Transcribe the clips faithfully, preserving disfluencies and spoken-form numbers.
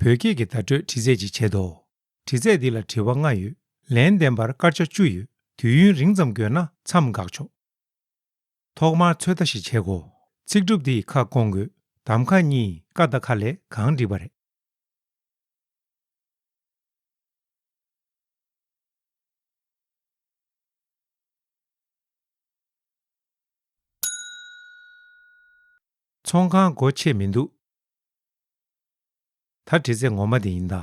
བོད་སྐད་ཀྱི་བརྡ་སྤྲོད་འདྲི་རྩད་ཅིག་བྱེད་དོ། འདྲི་རྩད་འདི་ལ་དྲི་བ་ལྔ་ཡོད། ལན་འདེབས་པར་སྐར་ཆ་བཅུ་ཡོད། དུས་ཡུན་རིང་ཙམ་དགོས་ན་མཚམས་འགག་ཆོག་ཐོག་མར་ཚོད་ལྟ་ཞིག་བྱེད་དགོས། ཚིག་གྲུབ་འདི་ཡི་ཁ་སྐོང་དགོས། གདམ་ཁ་གཉིས་ཀ་དང་ཁ་ལས་གང་འགྲིག་པ་རེད། ཚོང་ཁང་སྒོ་ཕྱེ་མི་འདུག་ད་འདྲི་རྩད་ངོ་མ་དེ་ཡིན་ད།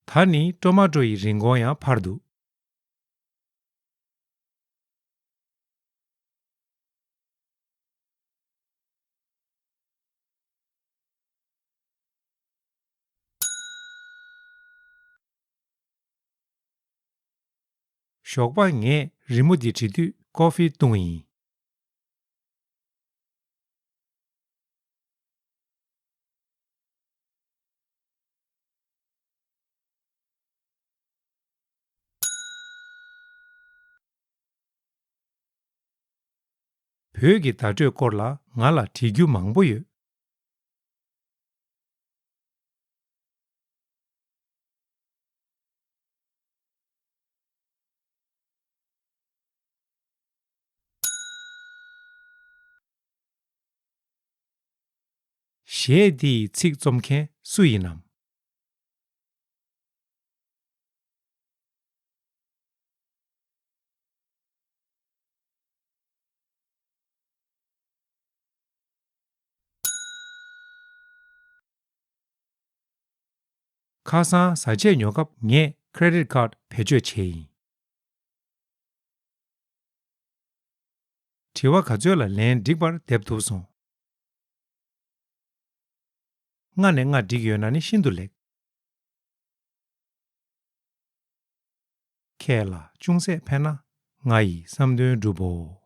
ད་ནི་ཊོ་མ་ཊོ་ཡི་རིན་གོང་ཡང་འཕར་འདུག་ཞོགས་པ་ངས་རི་མོ་འདི་བྲིས་དུས་ཀོ་ཧྥི་བཏུང་ཡིན། བོད་ཀྱི་བརྡ་སྤྲོད་སྐོར་ལ་ང་ལ་དྲི་རྒྱུ་མང་པོ་ཡོད། གཞས་འདི་ཡི་ཚིག་རྩོམ་མཁན་སུ་ཡིན་ནམ། ཁ་སང་བཟའ་ཆས་ཉོ་སྐབས་ངས་ཁེ་རེ་ཌིཊ་ཁཌ་བེད་སྤྱོད་བྱས་ཡིན། དྲི་བ་ག་ཚོད་ལ་ལན་འགྲིག་པར་འདེབས་ཐུབ་སོང་། ལྔ་ནས་ལྔ་འགྲིག་ཡོད་ན་ནི་ཤིན་ཏུ་ལེགས། ཁྱེད་ལ་ཅུང་ཟད་ཕན་ན་ང་ཡི་བསམ་དོན་འགྲུབ་བོ།